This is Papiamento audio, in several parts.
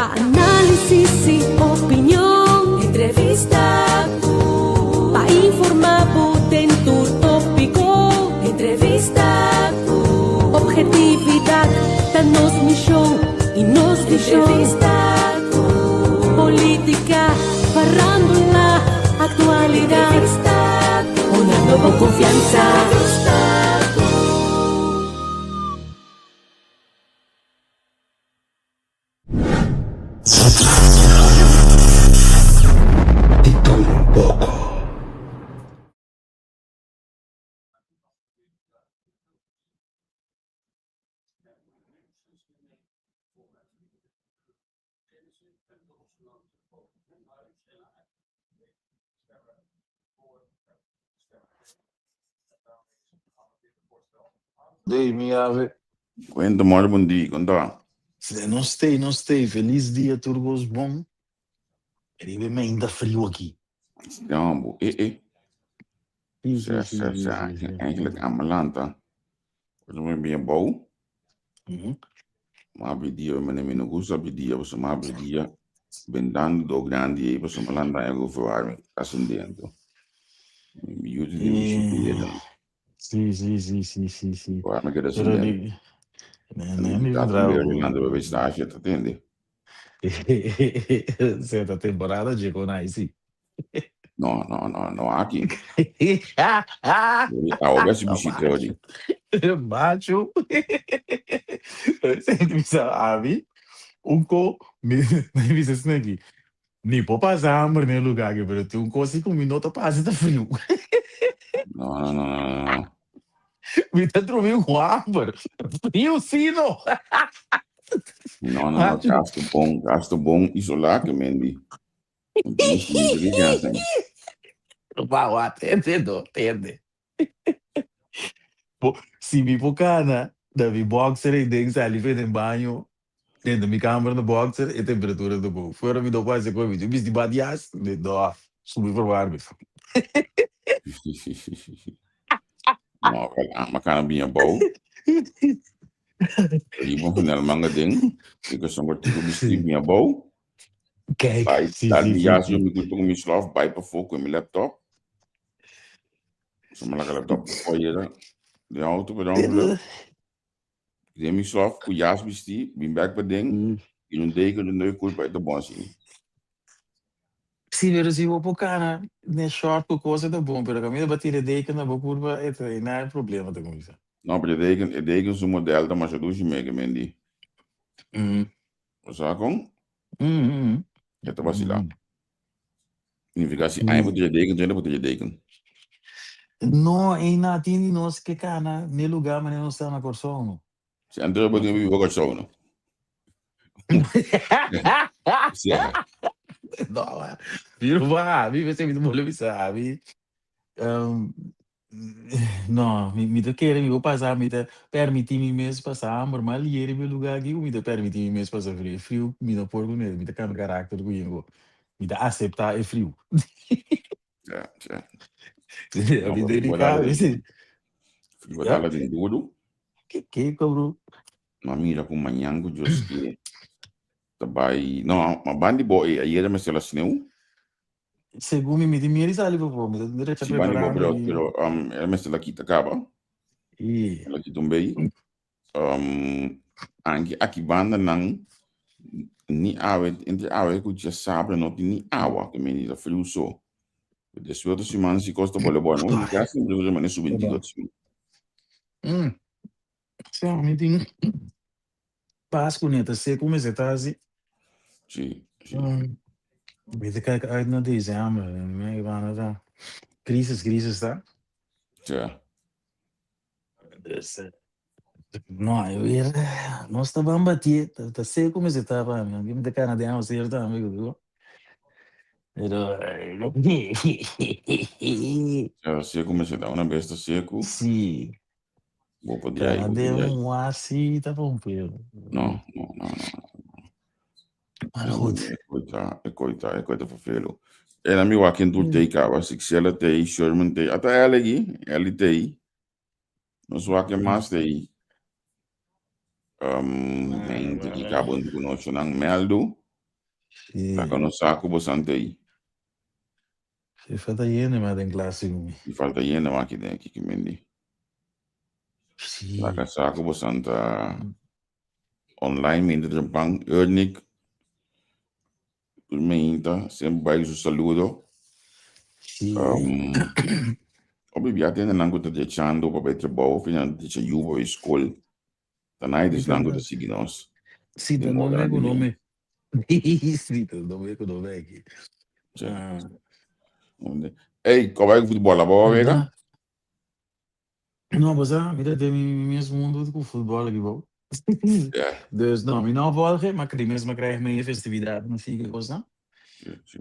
Pa análisis y opinion. Entrevista cu. Pa informa bo den tur tópico. Entrevista cu. Objetividad ta nos misión y nos visión. Entrevista cu. Política, farándula, actualidad. Entrevista cu. Honrando bo confianza. Entrevista cu. Di tur un poko. Dey mi ave. Cuenta mor bon di, con ta? Se no stay, no stay. Feliz dia tur gos bon. Riba e meinta friu aki. Ja, bo, eh, eh. Sí, Sa, sí, sí, sa, sí, sa, sí, sí. eigenlijk aan mijn lanta. Pues mi bien bou. Ma dia, mi mi no gusta dia, pues ma dia. Bendando do grande aí, pues ma lanta ego verwarming, asin dentro. Mi yuti di mi Eh, sí, sí, sí, sí, sí, sí. Waar mi keda Pero sin di, nee, nee, mi Ta verdad. weer landa bij stage te tende. Cierta temporada llegó ahí, sí. No, no, no, no aki. Ahora si bishita ori. Macho. Bisa abi, un ko, mi mi bisa sneki. Ni por pasa hamber den e lugar aki, pero tin un kos si ku mi no ta pasa ta friu. No, no, no, no, no. Mi ta drumi ku hamber. Friu si no. No, no, no, gasto bon, gasto bon isolá ke men di. Wou, atende no, atende. Bo, si mi por kana na mi boxer ei den sali fen den baño, den mi kamber na boxer, e temperatura ta bon. Fuera mi no por hasi koe, mi tin bisti badias, mi no, subi verwarming. No, wel, ama kana biña bou. Riba un funel manga den, mi ka son kortiku bisti biña bou. Kijk, Bai, si, dal si, mi si, jas, yo si. mi gusta ku mi slof, bai pafó ku mi laptop. So mi laga laptop pafó yera den auto per ongeluk. Den mi slof ku jas bisti, bin bek paden, i un deken un doi kulpa e ta bon asina. Si, pero si bo por kana den short ku kos e ta bon, pero kaminda bo tira e deken na bo kurpa e ta na e problema ta kuminsá. No, pero e deken, e deken su model ta masha dushi meke mendi. Bo sa kon? E ta basilá. Significa si aña bo tira deken, tren bo tira deken. No, ei na tin di nos ke kana n'e lugar manera nos ta na Kòrsou no. Si antes bo tin biba Kòrsou no. Sea. No, mi no baha, mi mester mi ta bolbe bisa ami. No, mi mi ta kere mi por pasa, mi ta permiti mi mes pasa hamber, mas lier riba e lugar aki ku mi ta permiti mi mes pasa frio. E friu mi no por kuné, mi ta kambia karakter ku yengo. Mi ta aseptá e friu. Ja, ja. Mi No, den mi frio dala kabes. den, frio Ja? dala den duru. Ke kiko bro? Ma mira ku mañan ku Dios ke ta bai. No, ma bandi bo e ayera mester la sneeuw. Segun mi, mi tin miedo di sali pafó. Mi ta derecha Si bandi bo, preparando pero, mi. pero um, e mester la kita kaba. I. La kita un bei. Um, anke aki banda nan ni awe, entre awe ku djasabra no tin ni awa, ke men ta friu so. Despues otro siman si kos ta bole bo, no? Mi kasi mi mane subi otro siman. Sa, mi tin Pasku net a seku mester ta hasi. Si, si. Mi ta kijk uit na december. Mi banda ta crisis, crisis ta. Ja. Dus, no, e weer, nos ta ban batié, ta, ta seku mester ta pa mi. Mi ta kana den awaseru tambe, ku digo. Pero, Ja, seku mester ta, una bes ta seku. Si. Bo por drai, Kana bo por den drai. un wasi ta pa un pelo. No, no, no, no. Maar goed. E koi ta, e koi ta, e koi ta vervelo. En ami wak in tur tei kaba, Sixella tei, Sherman tei, ata Ellie gi, Ellie tei. Nos wak in mas tei. Um, gente ki kabo di konosho nan Meldo. Laga Sí. nos sa ku bosan ta ei. Sí, falta yende mas den klas segun mi. I falta yende mas aki den aki Mendi. Sí. Laga sa ku bosan ta online mientras trempan. Ernick tur meinta semper bai ku su saludo. Sí. Um, hopi bia tende nan ku ta drechando pa bai trabou of nan ta drecha yu pa bai skol. Ta nai Mi desnan ku ta ta sigui nos Sí, ta den no ora me di ku no mi. me. Sí, ta no me ku no me aki. Sí. Ah. Onde? Ey, ko bai ku futbol abo wega? Da. No, bo sa, mi ta den mi mes mundo ku futbol aki bo. Ja. Dus no, mi no volg e, maar kri mes mi krijg mee e festividad no sigue cosnan. Sí, sí.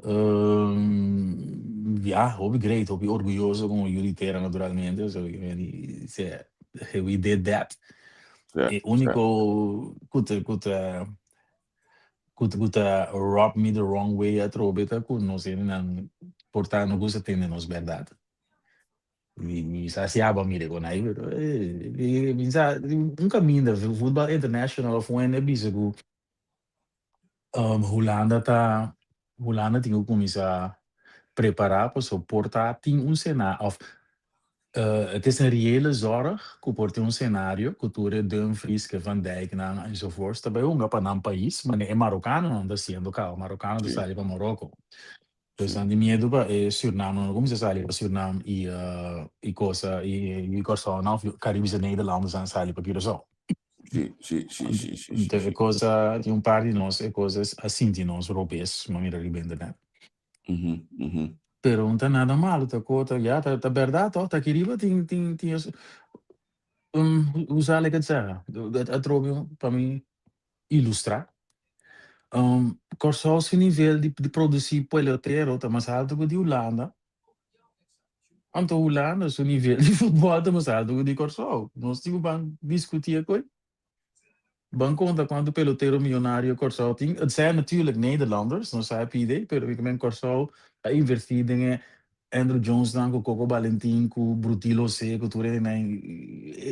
Ja, hopi great, hopi orguyoso como yu di tera naturalmente, so se we did that. Ja, E ja. único ku ta ku ta ku ta ku ta rub me the wrong way atrobe ta ku nos hendenan por ta no gusta tende nos berdad. Mi mi sa si abo a mira con ahí, pero mi sa un caminda Voetbal International of un hende a bisa ku Hulanda ta Hulanda tin ku kuminsá prepará paso por ta tin un sena òf het is een reële zorg ku por tin un senario ku tur e Dumfries ku e Van Dijknan enzovoorts ta bai hunga pa nan pais manera e marokanonan ta hasiendo kaba marokano ta sali pa Moroko dus nan tin miedu pa e Sürnam nan no kuminsá sali pa Sürnam i i kosa i Kòrsou nan òf Karibische Nederlanders nan sali pa Curaçao. Sí, sí, sí, sí, sí, sí, Entonces e sí. cosa tin un par di nos e cosa a sinti nos robes, mi a mira riba internet. Mhm, mhm. Pero no ta nada malo, ta co ta ya ta ta berdad toch, ta aki riba tin tin tin es um hoe zal ik het zeggen, het atrobe pa mi ilustra. Um Kòrsou su nivel di di produci pelotero ta mas alto cu di Hulanda. Anto Hulanda su nivel di futbòl ta mas alto ku di Kòrsou. Nos tin ku ban diskutí e koi. Ban konta kuantu pelotero miyonario Kòrsou tin. Het zijn natuurlijk Nederlanders, nos sa e pide, pero mi men Kòrsou a invertí den e Andruw Jonesnan ku Coco Balentin ku Brutilo José ku tur e nan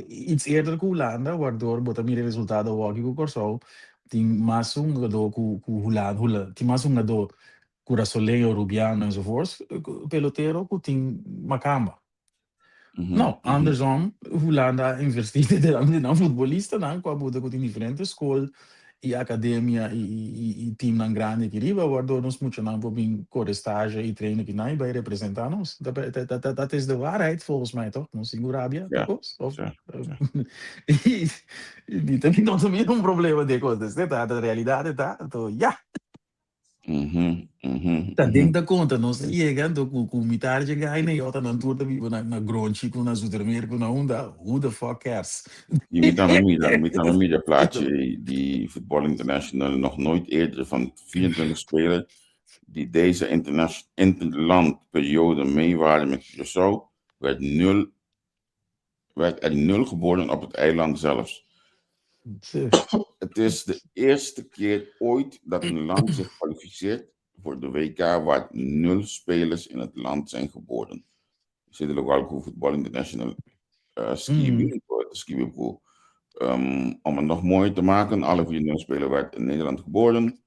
iets eerder ku Hulanda, waardoor bo ta mira e resultado awor ku Kòrsou tin mas hungadó ku Hulanda, tin mas hungadó Curasoleño, Rubiano enzovoorts, pelotero cu tin macamba. No, andersom, Hulanda a inverti den nan futbolistanan cu a buta cu tin diferente school y academia y teamnan grandi aki riba, waardoor nos muchanan por bin core stage y train aki nan y bay representa nos. Dat is de waarheid volgens mij toch? Nos tin cu rabia pa cos? Of Mi ta no ta mira un problema den cos, dus ta realidad ta, anto ya. Ta den ta konta nos ta yega anto ku ku mitar dje gai na yota nan tur ta biba na na Gronchi ku na Zoetermeer ku na unda who the fuck cares. Y mi tambe mira, mi tambe mira plaatje di Voetbal International nog nooit eerder van 24 speler die deze interlandperiode mee waren met Curaçao werd nul werd er nul geboren op het eiland zelfs. Het is de eerste keer ooit dat een land zich kwalificeert voor de WK waar nul spelers in het land zijn geboren. Zit er ook al Voetbal International skibi, skibi om het nog mooier te maken, alle 24 spelers werd in Nederland geboren.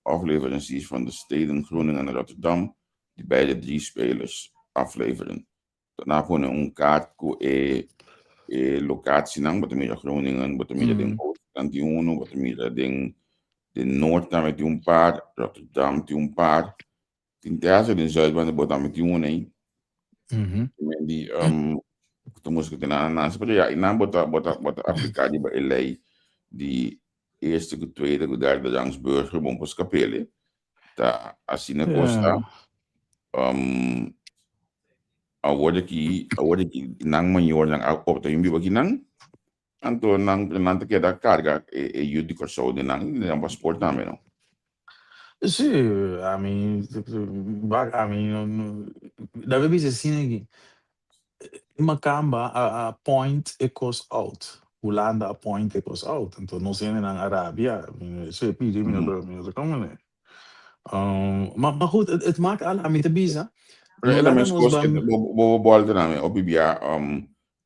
Afleveranciers van de steden Groningen en Rotterdam, die beide drie spelers afleveren. Nan a pone un kaart ku e e lokasienan, bo ta mira Groningen, bo ta mira den Oostkant tin uno, bo ta mira den den Noord tambe tin un par, Rotterdam tin un par, tin te hasta den Zuidbaan bo tambe tin un ei. Men di ku ta mustra ku te nan a nase, pero ya einan bo ta bo ta bo ta apliká riba e lei di eerste ku tweede ku derde rangs burger, bon por skap'el. Ta asina kos ta. Awor aki, awor aki nan mayornan a opta bin biba akinan, anto nan nan ta keda karga e e yu di Kòrsou den nan den nan pasport tambe no. Sí, ami wak ami no no debe bisa asina aki Makamba a a point e kos out, Hulanda a point e kos out, anto nos hendenan a rabia, esei a pidi mi no ta mi no ta komo. Maar, maar goed, het, het maakt al, ami ta bisa, Pero no e ta laga nos meskos ban. bo bo bolta na mi hopi bia.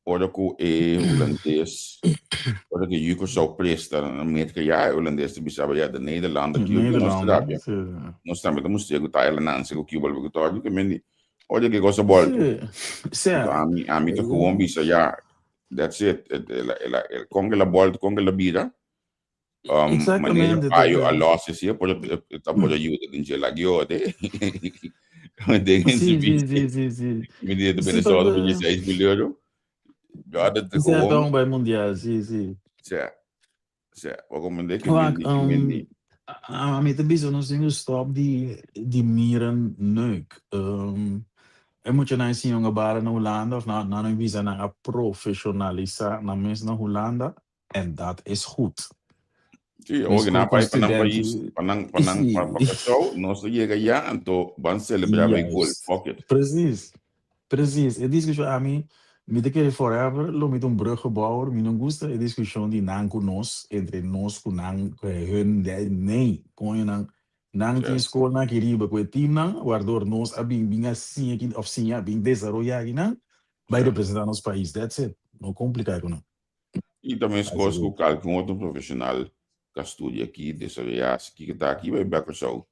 Ora ku e hulandes, ora ku yu Kòrsou presta na Merka ya, e hulandes ta bisa bo ya, de Nederlander ki nos Nederlander, rabia. sí. Nos tambe ta mustra ku ta el nanse ku Cuba ku tòg ku men di ora ke kos a bòltu. Sí, sea. Anto ami ami ta gewoon bisa ya, that's it. El a el a kon el a bòltu, kon el a bira, Um, manera Exactamente, payo a ta. los así, por ta por ayuda den dje lagio de. Den Sí, sí, entrevista. sí, sí, sí. Mi di de Sí, Venezuela pa, por 16 mil euro. Ja, dat Sea gewoon. don bij mundial, sí, sí. Sea, sea, wa comprende que Wak, mendi, que mendi. ami ta bisa nos tin ku stop di di mira neuk. E muchanan siña un bara na Hulanda of nan nan a bisa nan a profesionalisa nan mes na Hulanda en dat is goed. Sí, Mes oye, na ku pa pa nan student pais, pa nan pa nan pa pa sí. Kòrsou, nos ta yega ya, anto ban selebrá bai gol. Juist. Fuck it. Precies. Precies. E discusion ami mi ta kere forever lo mi ta un bruggenbouwer, mi no gusta e discusion di nan ku nos, entre nos ku nan, hun, nee, koño nan. Nan tin Sí. skolnan aki riba ku e teamnan, waardoor nos a bin bin a siña aki of siña bin desaroyá akinan, bai Sí. representá nos pais. That's it. No kompliká ku nan. I ta meskos Así ku kalke un otro profeshonal ku a studia aki, desaroyá si kiko ta aki, bai bek Kòrsou,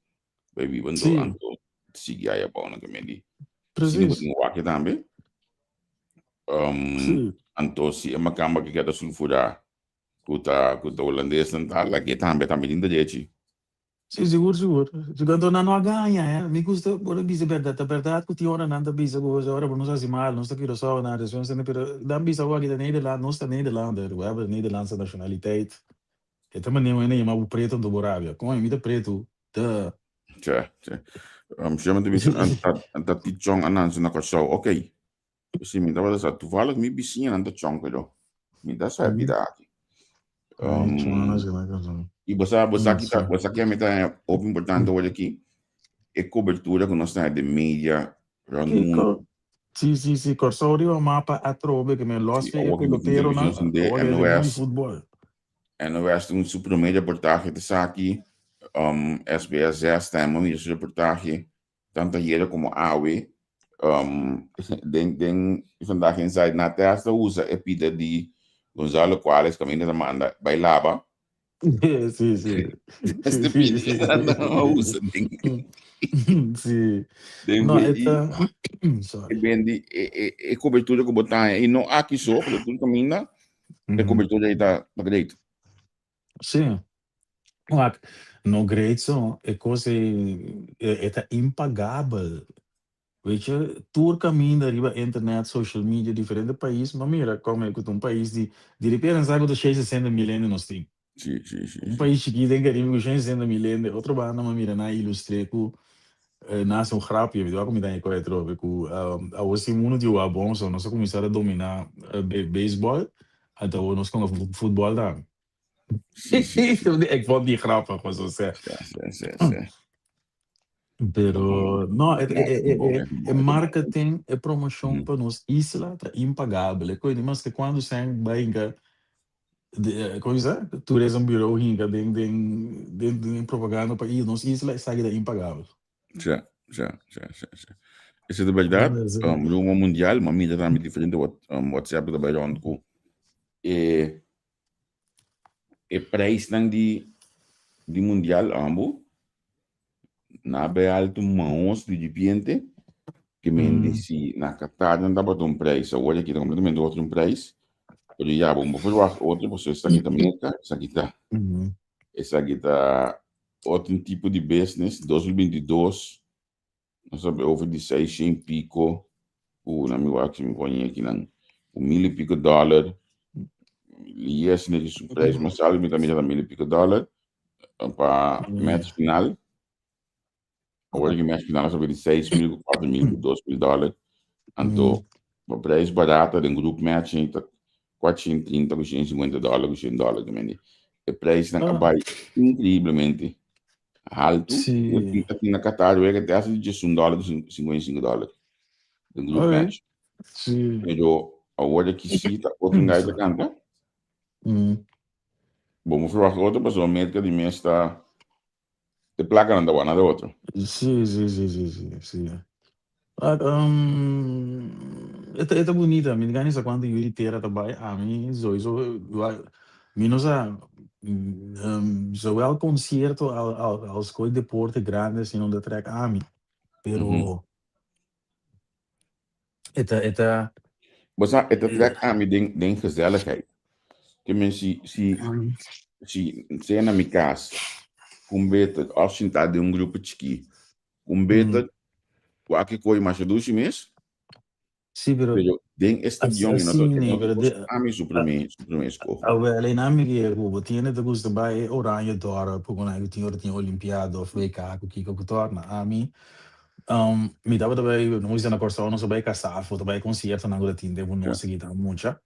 bai biba anto Sí, anto sigui aya abou nan tambe di. Si no bo precies. tin wak tambe. Um, Sí. anto si e makamba ke keda sulfurá ku ta ku ta hulandesnan ta lag'é tambe tambe tin derechi. Sí, sigur, sigur. Sigur, anto nan no a gaña, eh. Mi gusta ora bisa berdad. Ta berdad cu tin ora nan ta bisa cu ora bo nos haci mal, nos ta Curaçao, nan región sende, pero nan bisa bo aki ta Nederland, nos ta Nederlander, we hebben Nederlandse nationaliteit. E ta manera un hende yama bo preto anto bo rabia. Coño, mi ta preto, duh. Tja, tja. Um, si mi ta bisa, an ta, an ta ti chong anansi na Curaçao. Ok. Si mi tabata sa, toevallig mi bisiñanan ta chong pero mi ta sa bida aki. Um, y bo sa, bo sa ki ta, bo sa ki mi ta hopi importante hoor aki, e cobertura ku nos ta den media rond mundo. Sí, sí, sí, Kòrsou riba mapa atrobe ke men lòs Sí, fe e awor ki bo tin peloteronan, televishon sende, awor ke e NOS, futbòl. NOS tin su promé reportahe te saki, um, SBS 6 tambe mira su reportahe. tanto ayera como awe, um, den, den Vandaag Inside, na te hasta usa e pida di Gonzalo Cuales, caminda ta manda bai laba. Sí, sí. Este pida na usa den. Sí. Den No, e, e ta, e sorry. bendi e, e, e cobertura que botan e no aki so, pero tur caminda, e cobertura ei ta, ta great. Sí. Wak, no great so, e kos ei e ta impagabel. Weet je, tur kaminda riba internet, social media, diferente pais, ma mira kon e ku ta un pais di di repente nan sa ku ta shei sesenta mil hende nos tin. Sí, sí, sí, Un sí. pais chikito den Caribe ku shei sesenta mil hende, otro banda ma mira nan a ilustr'é ku nan hasi un grapje, mi ta wak ku mi ta e atrobe ku awor si mundu tin wak bon so nos a kuminsá ta dominá beisbòl, anto awor nos konga futbòl tambe. Sí, sí, sí. Ik vond die grappig, was zo zeg. Sí, sí, sí, sí. Pero no, e, No, e, e, bon, e, es e bon, es bon. marketing, e promoshon Mm. pa nos isla ta impagabel. E koe maske kuando zijn bai hinka, de, eh, kon sa? Tourism bureau hinka den, den, den, den propaganda pa i nos isla, esaki ta impagabel. Sí, sí, sí, sí, sí. Esa ta berdad. Sí. Um, rumbo mundial, ma mira tambe diferente wat, um, WhatsApp ta bai rond ku e E prijsnan di di mundial ambo na bay alto mahos di ripiente ke men di si na Qatar nan tabata un prijs awor aki ta completamente otro un prijs pero ya bo no verwacht otro pasobra esaki ta Merca esaki ta esaki ta otro tipo di business 2022 Nos a over di seishen i piko ku na mi wak si mi pone akinan ku mil i piko dòler. Li asina ki su prijs mas alto mi ta mira ta mil i piko dòler pa match final. Awor ki match final a sabi di 6000 ku 4000 ku 2000 dòler. Anto pa prijs barata den group match ta 430 ku 150 dòler ku 100 dòler. E prijsnan a bai increiblemente. Haltu. Sí. Aki na Qatar wega te hasta di 11 dólar, 55 dólar. Den group Oké. match. Sí. Pero awor aki sí ta otro gai ta canta. Bo mo verwacht otro pasobra Merca di mes ta e placanan ta wana de otro. Sí, sí, sí, sí, sí, sí. Maar, um, E ta bunita, mi no sa kuantu yu di tera ta bai, ami sowieso mi no sa zowel konsierto als koe deporte grandi asina no ta trek ami, pero e ta e ta. Bo sa e ta trek ami den den gezelligheid. Ke men si si si sea na mi kas ku beter òf sintá den un grupo chikí Un beta wak e koe masha dushi mes. Sí, pero Pero den e stadion e no ta así e nee, no ta pero kos de ami su prome su prome eskoho. Awel, einan mi ke ku bo tiene ta gusta bai e Oranje Dorp ku nan ku tin ora tin Olimpiada of WK ku kiko ku torna. Ami mi tabata bai nos bisa na Kòrsou nos a bai Kasafo ta bai konsiertonan ku ta tin den ku nos a kita mucha.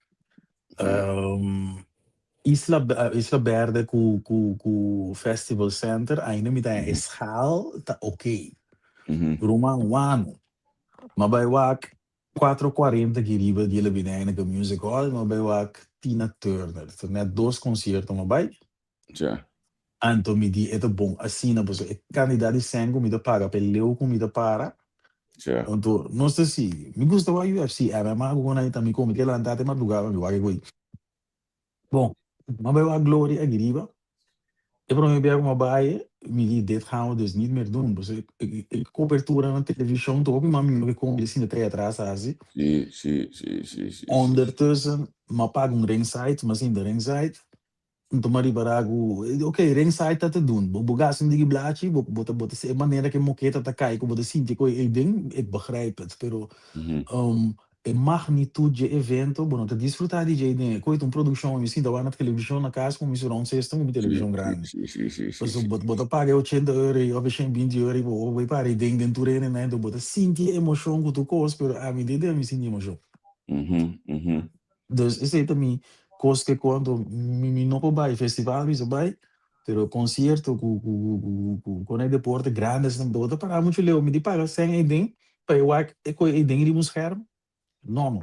Isla Isla Berde ku ku ku Festival Center ainda mi ta haña e schaal ta oké. Ruman wano. M'a bai wak cuatro cuarenta aki riba di el a bini Heineken Music Hall, m'a bai wak Tina Turner. Ta net dos concierto m'a bai. Anto mi di e ta bon asina pasobra e kandidat di sèn ku mi ta paga pa e leu ku mi ta para. Anto nos ta sigui. Mi gusta wak UFC, MMA ku kon ta mi komi ke lanta te madrugada mi wak e ko'i. Bon, m'a bai wak Gloria aki riba. E prome bia ku m'a bai mi di dit gaan we dus niet meer doen pasobra e kobertura na televishon ta hopi mas mihó ke kon mi ta sinta trei atras hasi. Ondertussen m'a paga un ringside, m'a sinta ringside. N tuma ripará ku, ok, ringside ta te dun. Bo bo gasta un diki blachi, bo bo ta bo ta e manera ku e moketa ta kai ku bo ta sinti ku ei den, ik begrijp het. Pero e magnitud dje evento, bo no ta disfrutá di dje den. Koe ta un produkshon, mi sinta wak na televishon na kas ku mi surround system ku mi televishon grandi. Pasobra bo bo ta paga e ochenta euro ei òf e shen binti euro ei bo bai para ei den den tur hende nan, bo ta sinti e emoshon ku tur kos, pero ami den den mi sinti emoshon. Dus esei ta mi kos ke konto mi mi no por bai festival mi sa bai pero concierto ku ku ku ku ku e deporte grande asina mi ta para muchu leu mi di paga sèn eiden pa e wak e koe eiden riba un scherm no no.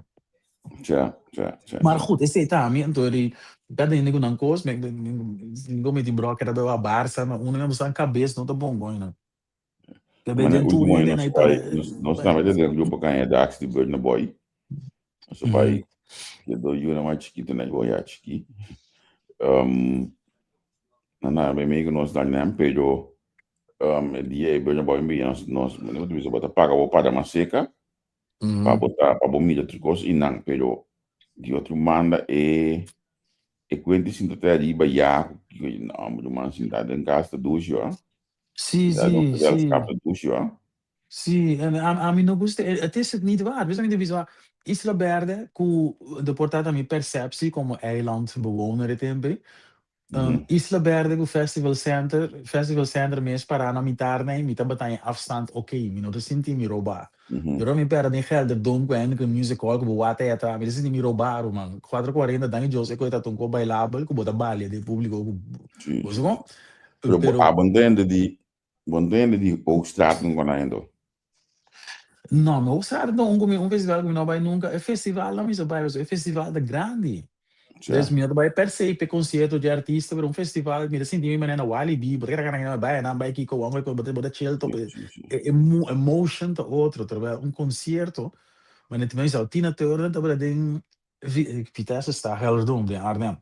Ja, ja, ja. Maar goed esei ta mi anto di kada hende ku nan kos mi mi mi tin bròker ta bai wak Barca na unda mi a buska kabes no ta bon koño. Mane ultimo aña nos bai, nos, nos tambe ta den grupo kan edax di Burna Boy. Nos a bai, ke do yuna mas chikito na ya chiki. Um, na na bai mee ku nos dan nem, pero um, e dia e Burna Boy mbi nos, nos, mane bo ta bisa, bo ta paga bo para mas seka, pa bo ta, pa bo mira tur kos i nan, pero di otro banda e e kuenti sinta te ariba ya, no, bo sinta den kas ta dushi, hoor. Sí, Ja, no, sí, gezellig sí. skap ta dushi, hoor. Sí, en ami no gusta, het is het niet waard. Wist mi ta bisa, Isla Berde, ku de por ta mi persepsie komo eilandbewoner e tempo ei. Isla Berde ku Festival Center, Festival Center mes pará na mitar nei, mi tabata in afstand oké, mi no ta sinti mi robá. Pero mi pèrdè den Gelderdoom ku Heineken Music Hall ku bo wak ta atra, mi ta sinti mi robá ruman. Cuatro cuarenta danki Dios e koe ta un koe bailabel ku bo ta balia den públiko ku bo sa kon? Pero bo Pero a bo ntende di bo ntende di Hoogstraten kon ainda? No, mi Hoogstraten ta un ku mi un festival ku mi no bai nunka. E festivalnan mi sa bai pasobra e festival ta grandi. Dus mi no ta bai per se p'e konsierto dje artista, pero un festival mi ta sinti mi manera na Walibi, bo ta keda kana bai anan bai kiko wan bo ta bo ta chill top e e emotion ta otro, terwijl un konsierto manera mi a bisa Tina Turner tabata den Vitesse sta Gelderdoom den Arnhem.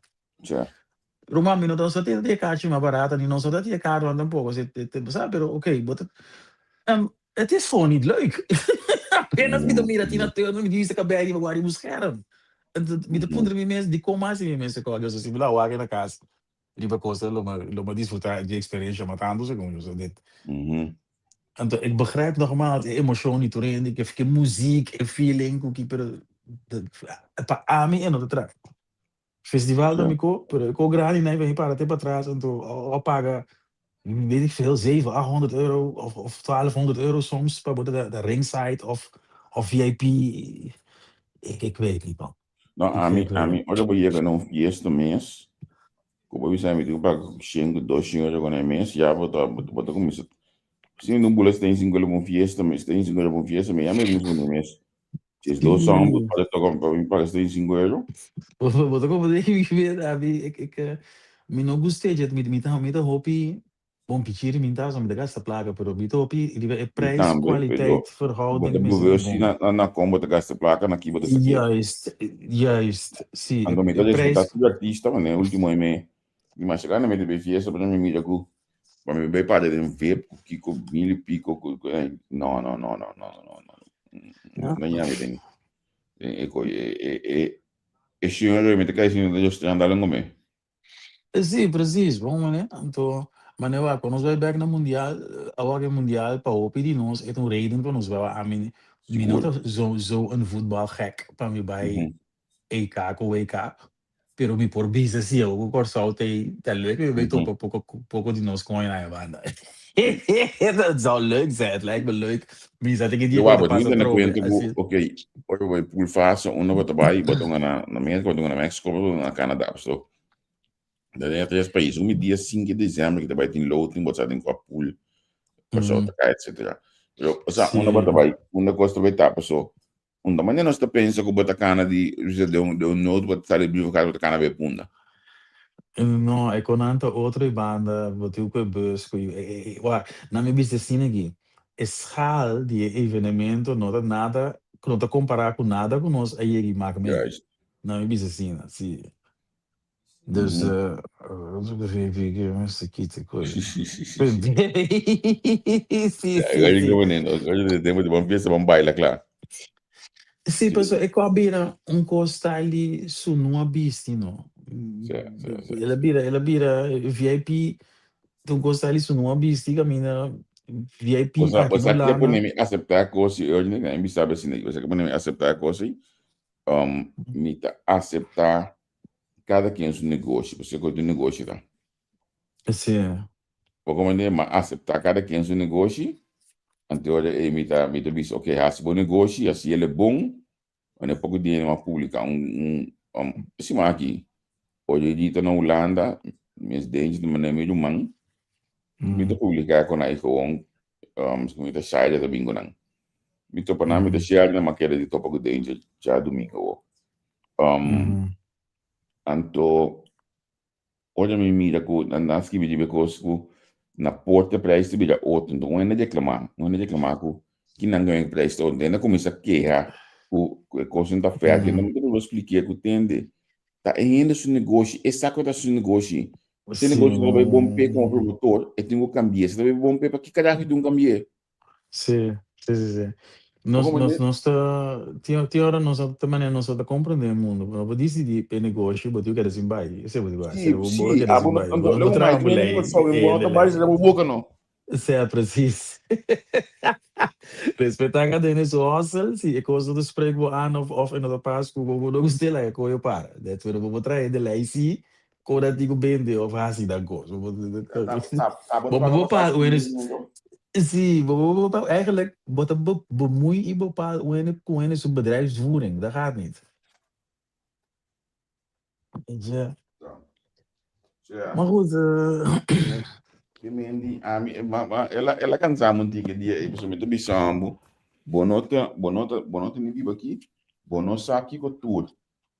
Ruman mi no ta sa tin e kachi mas barata ni nos no ta tin e karonan tampoco si bo sa pero ok bo ta het is gewoon niet leuk apenas mi ta mira Tina Turner mi di sa kabei riba wak riba un scherm mi ta puntra mi mes dikon mas mi mes ta koga si mi lo a wak na kas riba kos lo mi lo mi disfruta di experiencia mas tantu segun mi so dit anto ik begrijp nogmaals e emocion di tur hende ke muziek e feeling ku ki pero pa ami e no ta traha. Festival ta mi ko, pero e ko grandi nai bini para te patras anto a paga weet ik veel zeven, achthonderd euro of of twaalfhonderd euro soms pa bo ta ta ringside of of VIP ik ik weet niet man. No, Ik ami, ik weet ami, niet. ora bo yega na un fiesta mes, ku bo bisa mi tin ku paga shen ku dos shen euro ku na e mes, ya bo ta bo ta kuminsa si un bula sten singu pa un fiesta mes, sten singu pa un fiesta mes, ya mi kuminsa ku mes. Si es dos song Sí. para toca pa mi paga 35 euro. Bo ta como de mi abi ik ik mi no gusta jet mi mi ta mi ta hopi. Bon pichiri mi ta mi ta gasta plaka, pero mi ta hopi riba e Mi tambe, pero prijs-kwaliteit bo ta verhouding mester ta bewust bon. na kon bo ta gasta plaka, na ki bo ta saké. Juist, juist, sí, Anto mi e ta respetá prijs. tur artista, manera último e me mi masha gana mi ta bay fiesta, pero mi mira ku pa mi bay para den vip ku kiko mil y pico ku no no no no no no no Ja. no ñami den den e koe e e e e señor mi ta kai sinta yo strandá lo ngomé. Sí, precies, bon manera. Anto, manera wak, nos bai bek na mundial, awor e mundial pa hopi di nos e ta un reden pa nos bai wak. Ami, mi no Sigur. ta zo zo een voetbalgek pa mi bai EK ku WK, pero mi por bisa si awor ku Kòrsou ta ei, ta leuk mi bai topa poko poko di nos koño na e banda. Het zou leuk zijn, het lijkt me leuk. Mi sa tin ki dia Yo ku wak, ta bo tin pasa tene trobe, kuenta ku, así. ok, ora bo bai pool fase, uno bo ta bai, bo ta hunga na na Merka, bo ta hunga na Mexico, bo ta hunga na Canada, so den e tres pais. Un dia 5 di diciember ki ta bai tin loting, bo sa den kua pool Kòrsou ta kai, etcetera. Pero, osea, unda bo ta bai, unda kos ta bai ta, paso unda manera nos ta pensa ku bo ta kana di, bisa den un den un noot bo ta sali di bo ta kana bai punda. No, e konan ta otro e banda, bo tin ku e bus ku e wak, nan mi bisa asina aki, e schaal di e evenemento no ta nada, ku no ta kompará ku nada ku nos a yega i mak mee. Nan mi bisa asina, si. Dus, sí, sí, sí. Bon fiesta, bon baila, kla. Sí, pasobra e kò bira un kos style di su no a bisti, no. El a bira, el a bira VIP, un kos style di su no a bisti kaminda VIP Bosa, aki na bosa ke Hulanda. pone mi aseptá kos i oye, mi bisa bo asina, bosa ke pone mi aseptá kos i, mi ta aseptá kada ken su negoshi, pasobra ku tin negoshi ta. Sí. Poko manera mi a aseptá kada ken su negoshi, anto ora ei mi ta mi ta bisa ok hasi bo negoshi, hasi el e bon, wanneer poko dia mi a publiká un un e siman aki, ora di ta na Hulanda, mes denchi ta manda mi ruman, mi ta publiká ku nan e gewoon mi ta share ta bin ku nan. Mi topa nan, mi ta share nan, mi a keda di topa ku Danger djadumingu awor. Anto ora mi mira ku nan a skibi riba e kos ku na porta e prijs ta bira otro, anto un hende a reklamá, un hende a reklamá ku kinan ku e prijs ta otro, hende a kuminsá keha ku e kosnan ta fèrt, hende ta prueba splik'é ku tende ta e hende su negoshi, e sa ku ta su negoshi, si e negoshi no ta bai bon p'e komo promotor e tin ku kambi'é, si ta bai bon p'e pa ki karajo e tin ku kambi'é? Sí, sí, sí, sí. Nos, Como nos, nos ta, tin, tin ora nos ta manera nos ta comprende e mundo. Bo no por dicidí p'e negoshi, bo tin keda sin bai. Esei bo tin bai. Sí, Sera bo bo sí, keda abo sin no, bai. Bo anto no por luego traha mai bo tin lei, bo sabe bo no e ta bai sera bo boca no. Sea precies. Respetá cada hende su hustle, si e cos no ta spreek bo aan of of e no ta pas cu bo, bo no gusta laga e coyo para. That's pero bo por traha hende lei sí, Ora ti ku bende of hasi dan kos. Bo Bo bo bo pa wene sí, bo bo bo pa eigenlijk bo ta bemoei i bepaal wene ku wene su bedrijfsvoering. Dat gaat niet. Weet je. Maar goed. Ki men di ami, ma, ma, el a, el a kansa mi un tiki dia ei, pasobra mi ta bisa bo, bo no ta, bo no ta, bo no ta ni biba aki, bo no sa kiko tur.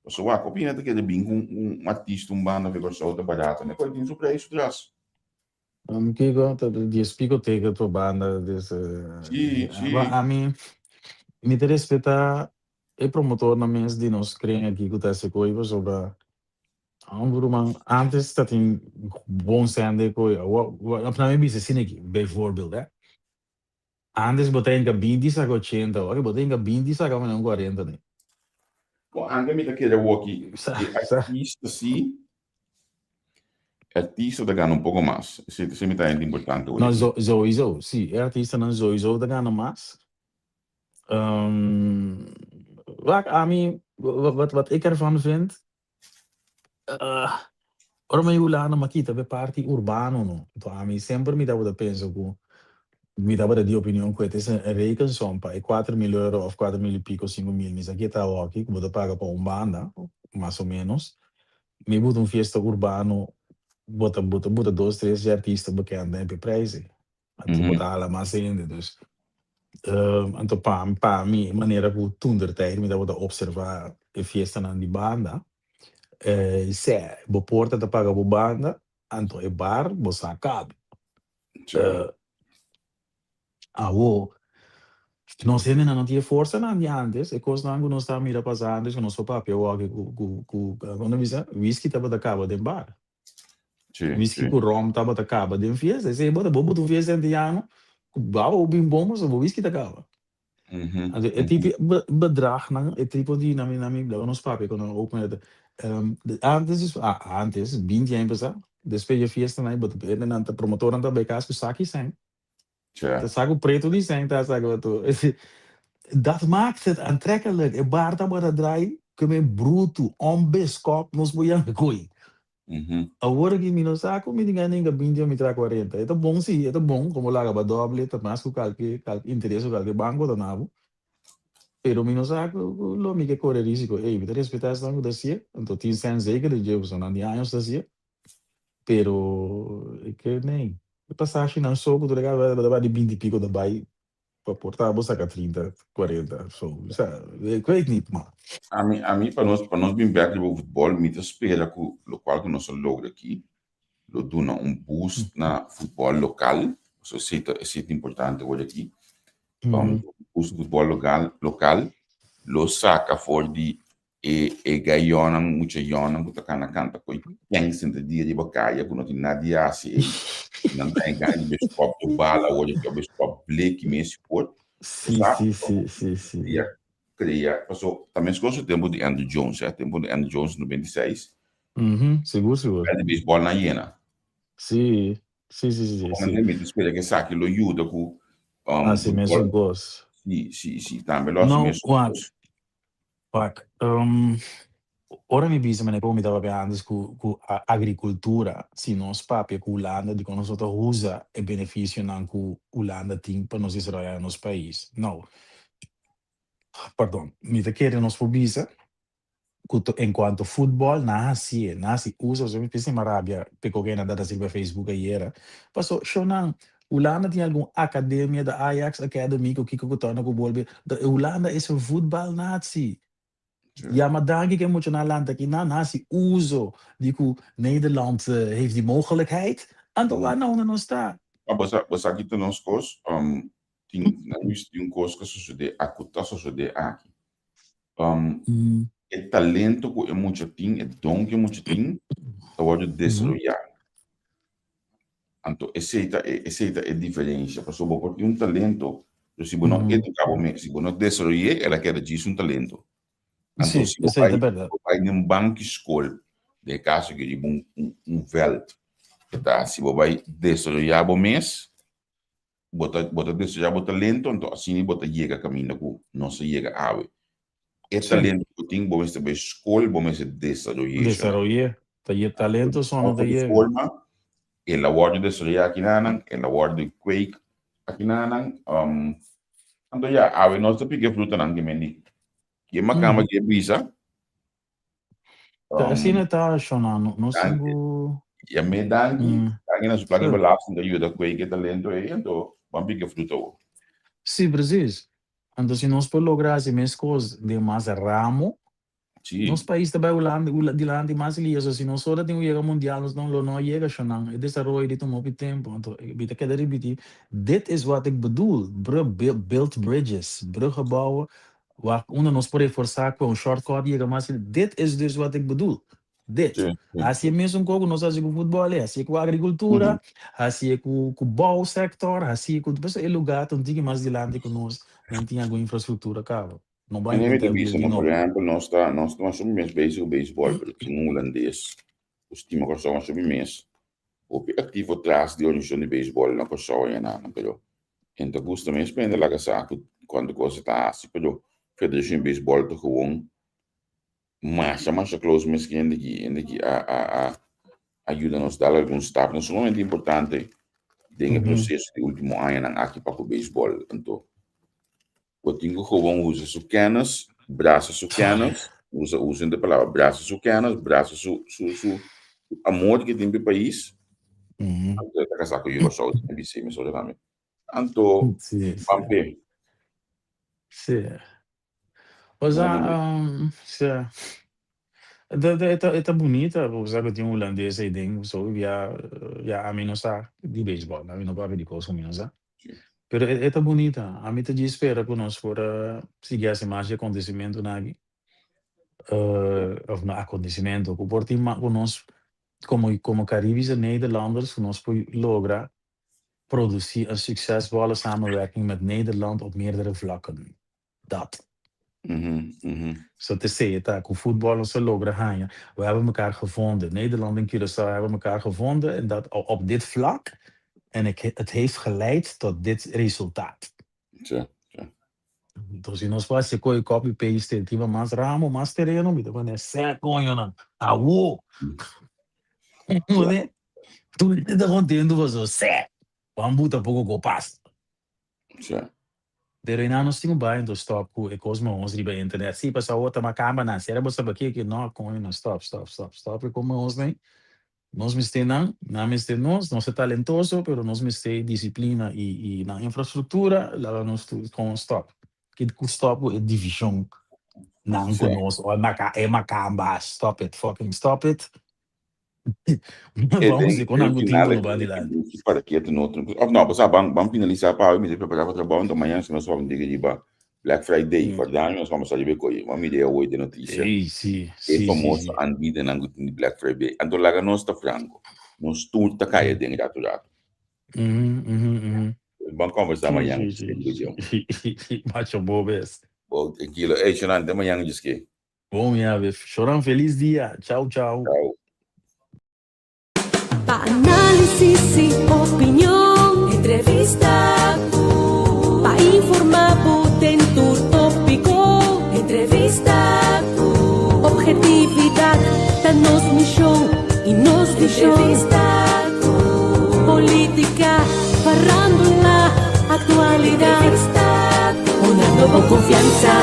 Pasobra wak, hopi hende ta kere bin ku un artista, un banda for Kòrsou ta barato, ne kos tin su preis su tras. Kiko ta dies piko teken pa banda des Sí, sí. Ami mi ta respetá e promotornan mes di nos kren aki ku ta hasi koi pasobra hombre ruman antes ta tin bon sende koi awor na mi bisa asina aki bijvoorbeeld hè. Antes bo ta hinka binti saka ochenta, awor bo ta hinka binti saka manera un kuarenta ni. Bon, antes mi ta kere awoki e artista si, e artista ta gana un poko mas. Esei esei mi ta hende importante No, souiso, si, e artistanan souiso ta gana mas. Wak, ami, wat wat ik ervan vind, Ora mi Hulanda mi a kita p'e parti urbano no. Enton ami semper mi tabata pensa ku mi tabata di opinion ku e ta e rekensom pa e 4000 euro of 4000 y piko 5000 mi sa ke ta awoki ku bo ta paga pa un banda mas o menos. Mi buta un fiesta urbano bo ta bo ta buta dos tres di artista bekend den p'e prijs ei. Anto bo ta hala mas hende dus anto pa pa mi manera ku toentertijd mi tabata observa e fiestanan di banda sè bo porta ta paga bo banda anto e bar bo sa kabi. Sí. Awo, nos hendenan no tin e forsanan di antes, e kosnan ku nos ta mira pasa antes ku nos por papia awor ku ku ku kon ta bisa, whisky tabata kaba den bar. Sí, Whisky sí. ku rom tabata kaba den fiesta. Esei bo ta bo buta un fiesta antiano ku baba bin bon pasobra bo whisky ta kaba. Anto e tipo bedragnan, e tipo di na mi na mi laga nos papia ku nan open het antes antes binti aña pasá despues di e fiestanan bo ta hendenan ta promotornan ta bai kas ku saki sèn. Tja. Ta saku pretu di sèn ta saka ato. Dat maakt het aantrekkelijk. E bar tabata draai ku men brutu, onbeskòp nos por yama koe. Awor aki mi no sa ku mi tin gana hinka binti o mi tra kuarenta. E ta bon si, e ta bon komo laga ba doble, ta mas ku kalke kalke interes ku kalke banko ta na bo. Pero mi no sa ku ku lo mi ke kore risiko. Ey, mi ta respetá esnan ku ta hasié, anto tin sèn zeker di dje pasobra nan di años ta hasié. Pero e ke nei, e pasashinan so ku tur e kaba ta bai di binti piko ta bai Pa por ta bo saca 30, 40, so, sa, ik weet niet, ma. Ami, ami pa nos, pa nos bin bek riba futbol, mi ta spera ku lokual ku nos a logra aki lo duna un boost na futbol lokal, pasobra esei ta, esei ta importante awor aki. Um, boost futbol lokal, lokal lo saka for di E e gayonnan, mucha yonnan ku ta kana kanta koi kèn sinta dia riba kaya ku no tin nada di hasi ei. Nan ta e gana di beskòp ku bala awor di beskòp bleki mes por. Sí, Sa sí, sí, sí, sí. kria kria paso ta meskos ku tempu di Andruw Jones eh, tempu di Andruw Jones 96. Mhm, sigur, sigur. Vèlt di beisbòl nan yena. Sí, sí, sí, sí, sí. Mi ta spera ku esaki lo yuda ku Hasi mesun kos. Sí, sí, sí, tambe lo hasi No, mesun wak. kos. Wak, ora mi bisa manera como mi ta papia antes cu cu agricultura, si nos papia cu Hulanda dicon nos no ta usa e beneficionan cu Hulanda tin pa nos desaroya nos pais. No, pardon, mi ta kere nos por bisa cu en cuanto futbol nan a hacié, nan a haci uso, pasobra mi pensa mi a rabia p'e koke nan ta haci riba Facebook ayera, paso shownan Hulanda tin algun academia, de Ajax Academy cu kico cu torna cu bolbe. De Hulanda is een voetbalnatie. Yama danki cu e muchanan lanta aki nan haci uso di cu Nederland heeft die mogelijkheid. Anto waar na unda nos ta? Ma bo sa, bo sa ki ta nos cos? Um, tin, nan wist tin un cos cu a sosode, a cu ta sosode aki. Um, e talento cu e mucha tin, e don cu e mucha tin, ta wordo desaroya. Anto esei ta e esei ta e diferencia, pasobra bo por tin un talento, pero si bo no educa bo mes, si bo no desaroy'é, el a keda djis un talento. Anto Sí, si bo esei ta bai, berdad. bo bai den un banki skol, den e kaso aki riba un un un vèlt, e ta si bo bai desaroyá bo mes, bo ta bo ta desaroyá bo talento, anto asina bo ta yega kaminda ku nos a yega awe. E Sí. talento ku bo tin, bo mester bai skol, bo mester desaroy'é. Desaroy'é. Ta ye talento so no ta Otro yega. forma, el a wòrdu desaroyá akinanan, el a wòrdu kweek akinanan. Um, anto ya, awe nos ta pika e frutanan ki men di. Ke makamba ke bisa, Ta asina ta, Shona, no, nos tin ku. Ya me danki, Mm. danki na su plaka Sí. belasting ta yuda kweek e talento ei, anto ban pika e fruta awor. Sí, precies. Anto si nos por logra hasi meskos den mas ramo, Sí. nos pais ta bai Hulanda, Hula, dilanti mas lies. So si nos ora tin ku yega mundial, nos no lo no a yega shonnan. E desaroyo di tuma hopi tempu. Anto mi ta keda ripití, dit is wat ik bedoel, brug, build bridges, bruggen bouwen, waar unda nos por reforsá ku un shortcut yega mas. Dit is dus wat ik bedoel. Dit. Sí, sí, Hasi e sí. mesun kos ku nos hasi ku futbòl, eh. Hasié ku agrikultura, hasié ku ku bouwsector, hasié ku pasobra e lugá ta un tiki mas dilanti ku nos, nan tin algun infrastruktura kaba. No bai Mane mi inventá ta e wiel bisa di no, por nobo. ehèmpel, nos ta nos ta masha mes bezig ku beisbòl, pero tin un hulandes ku stima Kòrsou masha mes, hopi aktivo tras di organisashon di beisbòl na Kòrsou i anan, pero e ta gusta mes pa hende laga sa ku kuantu kos e ta hasi, pero Federashon di Beisbòl ta gewoon Masha masha close mes ki hende ki hende ki a a a a yuda nos dal algun stap nan sumamente importante den e proceso di ultimo añanan aki pa ku beisbol. Anto bo tin ku gewoon usa su kennis, brasa su kennis, usa usa e palabra brasa su kennis, brasa su su su amor ke tin pa e pais. Anto e ta kasa ku Curaçao tin bis'é mesora tambe. Anto Sí, sí. ban p'e. Sí. Osa, um, sí. E ta bunita, bo sa ku tin un hulandes ei den, so ya ya ami no sa di beisbòl, ami no papia di kos ku mi no sa. Pero e ta bunita, ami ta djis spera ku nos por a sigui hasi mas di akontesimentunan aki, òf no akontesimentu, ku por tin ku nos komo komo Caribische Nederlanders ku nos por logra produsí un suksesvolle samenwerking met Nederland op meerdere vlakken. Dat. So te sea ta ku futbòl nos a logra haña, we hebben mekaar gevonden. Nederland en Curaçao hebben mekaar gevonden en dat op dit vlak en ik het heeft geleid tot dit resultaat. Ja, ja. Entonces si nos por hasi koe copy paste riba mas ramo, mas tereno, mi ta pone sè koñonan, awo! Ja. Tur hende ta kontentu pasobra sè, ban buta poko ko pasa. Ja. Pero einan nos tin ku bai anto stop ku e kos mahos riba internet. Si, pasobra awor ta makamba nan. Sera bo saba ke ke no, koño no, stop, stop, stop, stop e kos mahos nei. Nos mester nan, nan mester nos, nos ta talentoso, pero nos mester disiplina i i nan infrastruktura, laga nos tur kon stop. Ke ku stop ku e divishon nan ku nos, o e maka e makamba, stop it, fucking stop it. E Vamos den di kon den nan ku tin final ku no aki ban mi dilanti. mi para ketu no otro of no bo sa ban ban finalisa pa awe mi ta prepara pa trabou anto mañana si nos wak digi riba Black Friday for daño nos vamos a riba e koe bo mira awe den noticia Ey si e si si famoso si. aanbiedernan ku tin di Black Friday anto laga nos ta franco nos tur ta kaya den ratu ratu. Ban conversa Si mañana si si macho bo bes. Bo trankilo ey Shonan te mañana djis. Bon mi ave. Shoran felis dia. Chau chau. Chau. Pa análisis y opinion, entrevista ku. Pa informá bo den tur tópiko, entrevista ku. Objetividad ta nos mishon y nos vishon. Entrevista ku. Polítika, farándula, aktualidat. Entrevista ku. Una nobo konfiansa.